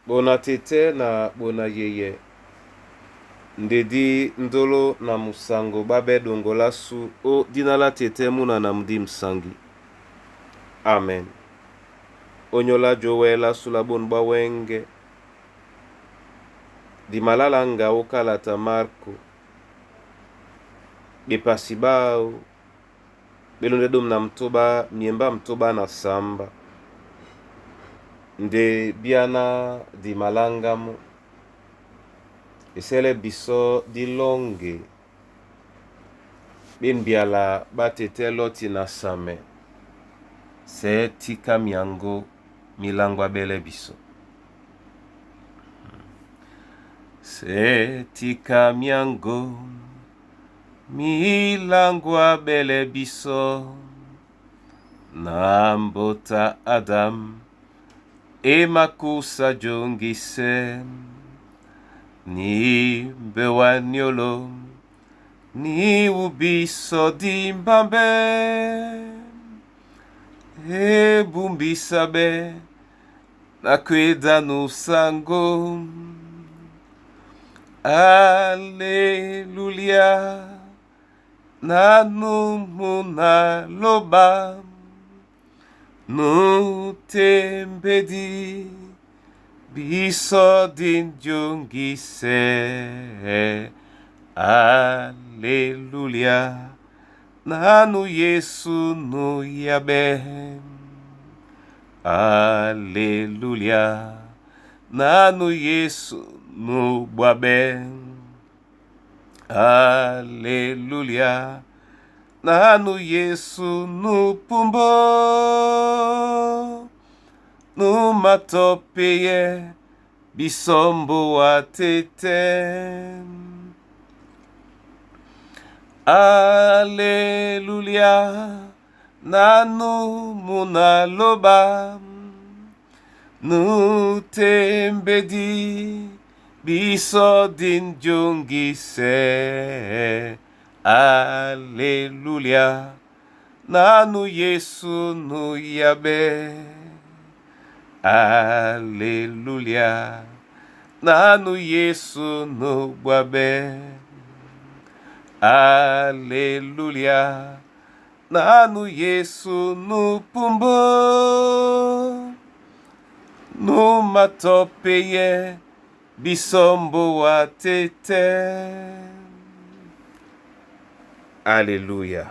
Bona tete na bona yeye ndedi ndolo na musango babe dongolasu o dina la tete muna na mudi msangi. Amen. Onyola jowela sula bonu bwa wenge dimalala nga okalata Marko bepasi bao belonde domu na mtoba miemba mtoba na samba nde biana dimalangamo esele biso dilonge bembiala batete loti na same se tika miango milangwa bele biso se tika miango milangwa bele biso na mbota Adam emakusa jongise ni mbewa nyolo ni ubiso dimbambe ebumbisabe nakweda nusango aleluya nanu muna loba nutembedi biso dinjongise aleluya nanu yesu nuyabe aleluya nanu yesu nubwabe aleluya nanu yesu nupumbo numatopeye bisombo wa tete aleluya nanu munaloba nutembedi biso dinjongise aleluya nanu yesu nuyabe aleluya nanu yesu nubwabe aleluya nanu yesu nupumbo numatopeye bisombo wa tete aleluya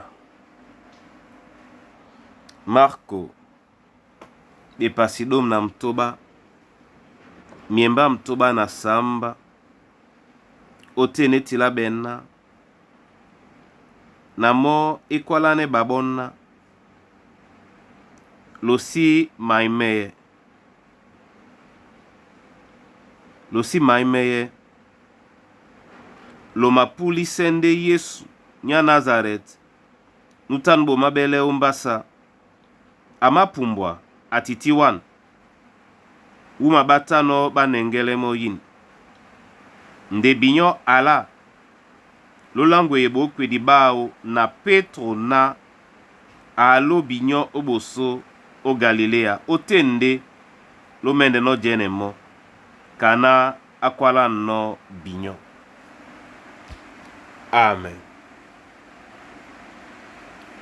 marko bepasi domu na mtoba miemba mtoba na samba ote neti la bena na mo ekwalane babona losi maimeye losi maimeye lomapuli sende yesu nya nazaret nutanu bomabele ombasa amapumbwa atiti wan wuma batano banengele mo yini nde binyo ala lolangweye bokwedi bao na petro na alo binyo oboso o galilea ote nde lomende no jene mo kana akwala no binyo. Amen.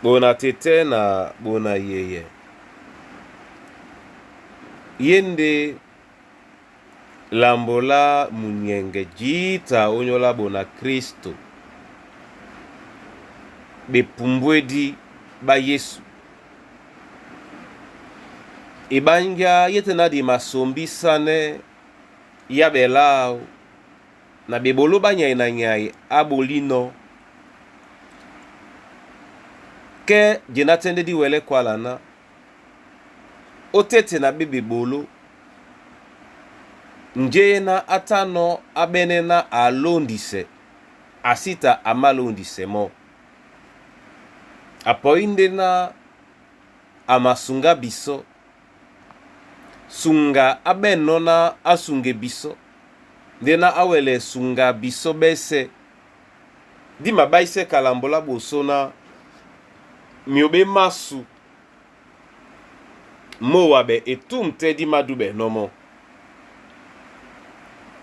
Bona tete na bona yeye yende lambola munyenge jita onyola bona kristo bepumbwedi ba yesu ebanja yete na di masombisane ya belao na bebolo banyai na nyai abolino ke jena tende di wele kwala na otete na be bebolo nje na atano abene na alondise asita amalondise mo apoinde na amasunga biso sunga abeno na asunge biso nde na awele sunga biso bese di mabaise kalambola boso na miobe masu mowabe etum te di madube nomo.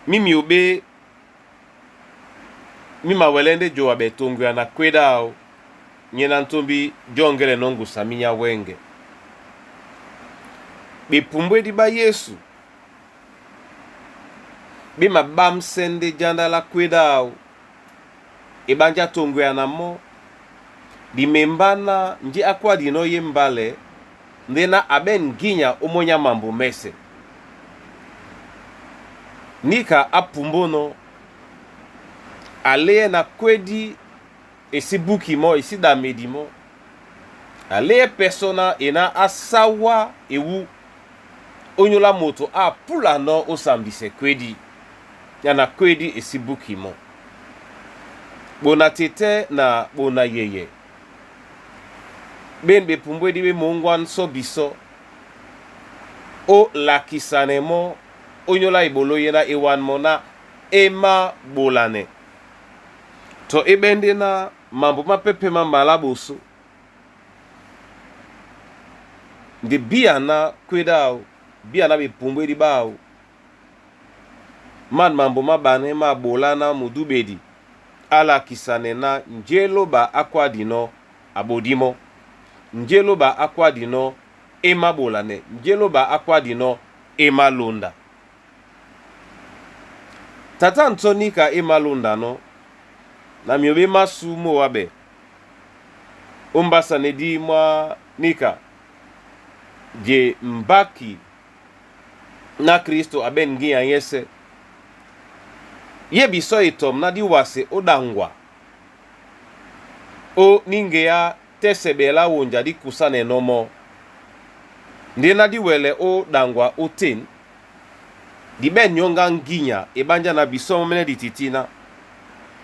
Mimi obe mi mawɛlɛ ndé joa ɓɛ tongwea na kwédi áō nyé na ntúmbi jɔ́ŋgɛ́lɛnɔ́ ngusa mínyá wɛ́ŋgɛ. Ɓepumbwédi ɓá Yésu ɓé maɓámsɛ́ ndé jánda lá kwédi áō e ɓánjá toŋgwea na mɔ́ dimembá ná njé á kwádinɔ́ yé mbálɛ ndé ná a ɓɛ̂n ŋgínya ómónyá mambo mɛ́sɛ̄. Níka á pumbónɔ́ a léɛ́ na kwédi e sí búki mɔ́ e sí ɗamedi mɔ́. A léɛ́ pɛsɔ́ ná e ná á sáwá ewú ónyólá moto á púlanɔ́ ó sambisɛ kwédi ya na kwédi e sí búki mɔ́. Ɓona tetɛ́ na ɓona yɛyɛ ɓên ɓepumbwédi ɓé mǒŋgwán sɔ́ bisɔ́ ó lakisanɛ mɔ́ ónyólá eboló yé ná e wán mɔ́ ná e máɓolanɛ. Tɔ é ɓɛ́ ndé ná mambo má pɛ́pɛ́ má mbalá ɓosó. Nde bíya ná kwédi áō, bíya ná ɓepumbwédi ɓáō, man mambo má ɓanɛ́ má ɓolá ná mudúɓedi á lakisanɛ ná njé lóba á kwádinɔ́ a ɓodí mɔ́. Njé lóba á kwádinɔ́ é máɓolanɛ. Njé lóba á kwádinɔ́ é málonda. Tata ntɔ́ níka é málondanɔ́ na myǒɓé másū mówáɓɛ ó mbásanedí mwá níka je mbáki ná Kristo a ɓɛ̂n ŋgínya nyɛ́sɛ̄. Yé bisɔ́ etɔm ná dí wase ó ɗaŋgwa ó níŋgeá tɛ́sɛ ɓɛlá wonja dí kusánɛnɔ́ mɔ́. Ndé ná dí wɛlɛ ó ɗaŋgwa ótên, di ɓɛ̂n nyɔ́ŋgá ŋgínya e ɓánjá na bisɔ́ mɔ́ mɛ́nɛ́ dititíná.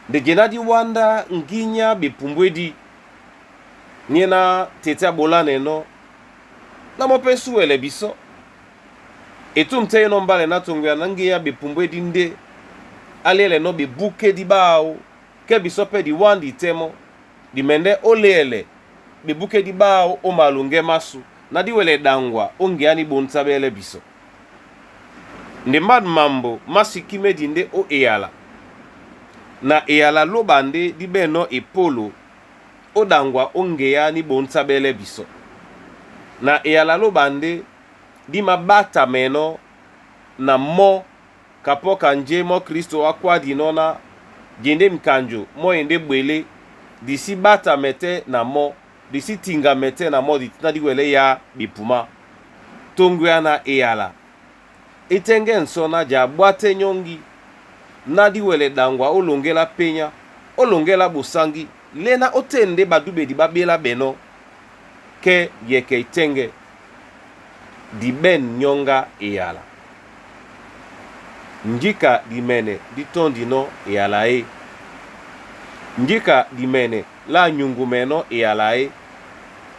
Nde je ná dí wándá ŋgínya ɓepumbwédi ní é ná tetɛ́ a ɓolánɛnɔ́ ná mɔ́ pɛ́ sú wɛlɛ bisɔ́. E túm tɛ́ yénɔ́ mbálɛ ná toŋgwea ná ŋgínya ɓepumbwédi ndé á léɛlɛnɔ́ ɓebúkédi ɓáō kɛ́ bisɔ́ pɛ́ di wándi tɛ́ mɔ́ di mɛndɛ́ ó léɛlɛ ɓebúkédi ɓáō ó malôŋgɛ́ másū ná dí wɛlɛ ɗaŋgwa ó ŋgeá ní ɓontá ɓɛ́lɛ́ bisɔ́. Nde man mambo má sikímédi ndé ó eyala na eyala lóba ndé dí ɓɛ̂nɔ́ epólo ó ɗaŋgwa ó ŋgeá ní ɓontá ɓɛ́lɛ́ bisɔ́. Na eyala lóba ndé dí mabátamɛnɔ́ na mɔ́ kapɔ́ ka njé mɔ́ Kristo á kwádinɔ́ ná je ndé mikanjo mɔ́ e ndé ɓwelé di sí bátamɛ tɛ́ na mɔ́ di sí tiŋgamɛ tɛ́ na mɔ́ di ná dí wɛlɛ́ yá ɓepumá. Toŋgwea na eyala é tɛ́ŋgɛ́ nsɔ́ ná ja ɓwá tɛ́ nyɔ́ŋgi ná dí wɛlɛ ɗaŋgwa ó loŋgɛ́ lá pényá ó loŋgɛ́ lá ɓosáŋgí lé ná ó tên ndé ɓadúɓedi ɓá ɓélá ɓɛnɔ́ kɛ́ yɛkɛ e tɛ́ŋgɛ́ di ɓɛ̂n nyɔ́ŋgá eyala. Njíka dimɛnɛ dí tɔ́ndinɔ́ eyala é. Njíka dimɛnɛ lá nyuŋgumɛnɔ́ eyala é.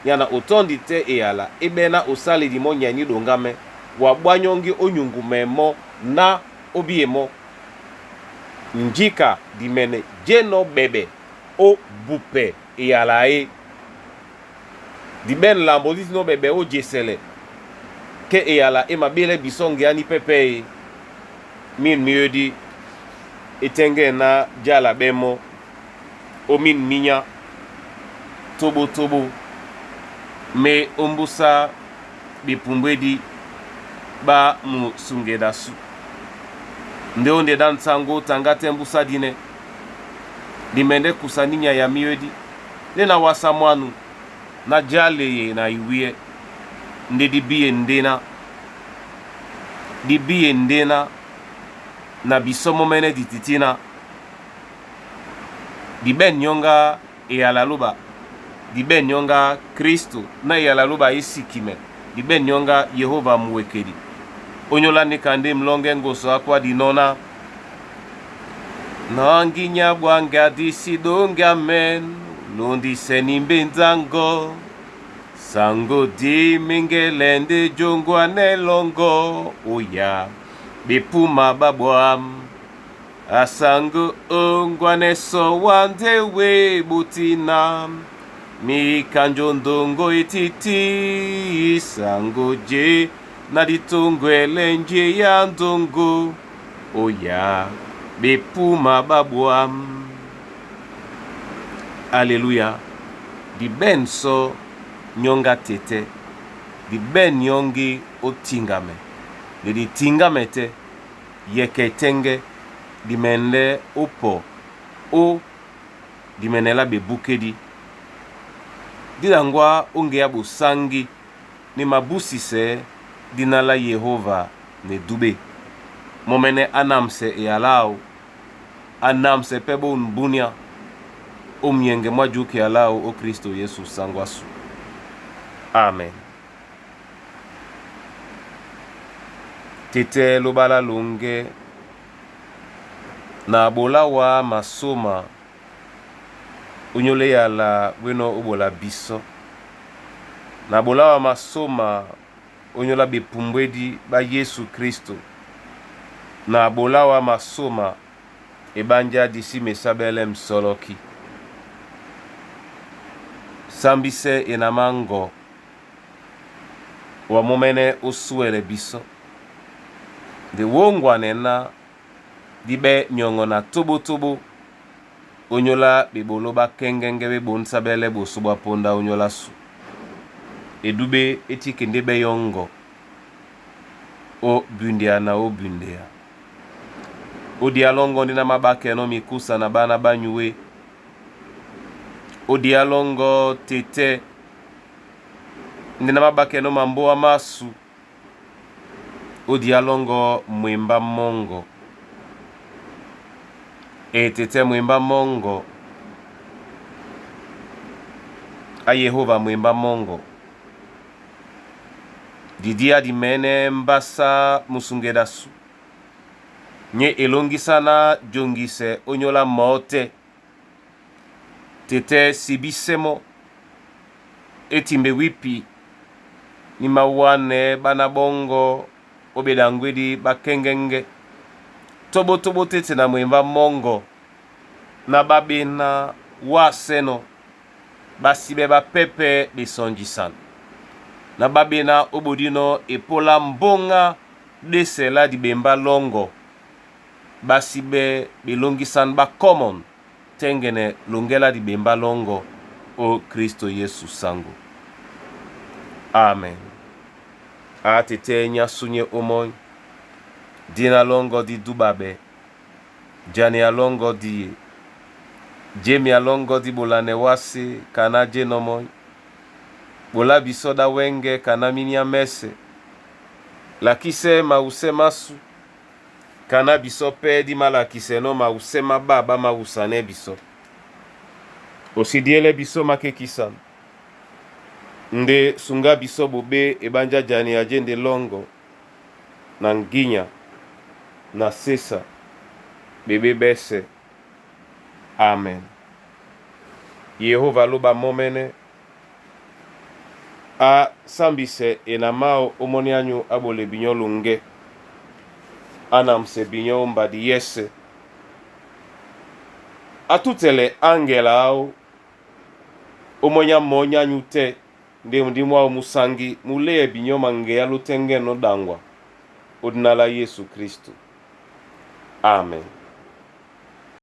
Nyana o tɔ́ndi tɛ́ eyala é ɓɛ́ ná o sáledi mɔ́ nyɛnyí ɗoŋgámɛ́ wa ɓwá nyɔ́ŋgí ó nyuŋgumɛ mɔ́ ná ó bíe mɔ́. Njíka dimɛnɛ jénɔ́ ɓɛɓɛ ó bupɛ eyala é. Di ɓɛ̂n lambo dí tínɔ́ ɓɛɓɛ ó jesɛlɛ kɛ́ eyala é maɓélɛ́ bisɔ́ ŋgeá ní pɛ́pɛ́ e. Min míyódí é tɛ́ŋgɛ́ ná jála ɓɛ́ mɔ́ ó mín mínyá tóbótóbó mé ómbúsá ɓepumbwédi ɓá musungeda sú. Ndé ó nde dá ntsáŋgó taŋgá tɛ́ mbúsá dínɛ́. Di mɛndɛ́ kusa nínya ya míyódí lé na wásá mwánu ná jáleye na iwíyɛ́ ndé dí bíye ndéná di bíye ndéná na bisɔ́ mɔ́ mɛ́nɛ́ dititíná. Di ɓɛ̂n nyɔ́ŋgá eyala lóba di ɓɛ̂n nyɔ́ŋgá Kristo ná eyala lóba é sikimɛ di ɓɛ̂n nyɔ́ŋgá Yehova muwekedi. Ónyólá níka ndé mlɔ́ŋgɛ́ ŋgosɔ á kwádinɔ́ ná na nginya bwanga disidonga men londiseni mbenzango sango di mingelende jongwa nelongo oya bepuma babwam asango ongwaneso wandewe butina mikanjo ndongo etiti sango je na ditongwele nje ya ndongo. Oya bepuma babwa. Aleluya. Di benso nyonga tete. Di ben nyongi otingame. Ne di tingame te yeke tenge di mende opo o di menela bebukedi. Di dangwa onge ya bosangi ni mabusise dina la Yehova ne dube. Momene anamse eyalao anamse pe bo mbunia omyenge mwa juke alao o Kristo Yesu sangwasu. Amen. Tete lobala longe na bolawa masoma onyole yala weno obola biso na bolawa masoma onyola bepumbwedi ba Yesu Kristo na bolawa masoma ebanja disi mesabele msoloki sambise enamango wa momene osuele biso de wongwane na dibe nyongo na tobotobo onyola bebolo bakengenge bebonsabele boso bwa ponda onyola su edube etikende beyongo o bundia na o bundia odialongo ndi na mabakeno mikusa na bana banyuwe odialongo tete ndi na mabakeno mamboa masu odialongo mwemba mongo etete mwemba mongo a Yehova mwemba mongo didia dimene mbasa musungedasu nye elongisana jongise onyola mote tete sibisemo etimbe wipi ni mawane bana bongo obedangwedi bakengenge tobotobo tete na mwemba mongo na babena waseno basibe bapepe besonjisana na babena obodino epola mbonga desela dibemba longo basibe belongisana bacommon tengene longela dibemba longo o Kristo Yesu sango. Amen. Atete nyasunye omoi dina longo di dubabe jani alongo di jemi alongo di bolane wasi kana jenomoi bola biso da wenge kana minia mese lakise mause masu kana biso pe di malakise no mause mababa mausane biso osidiele biso makekisa nde sunga biso bobe ebanja jani ajende longo na nginya na sesa bebe bese. Amen. Yehova loba momene a sambise enamao omoni anyu abole binyo lunge anamse binyo mbadi yese atutele angela ao omonya monya anyu te nde mdimu ao musangi muleye binyo mange alutenge no dangwa odinala Yesu Kristo. Amen.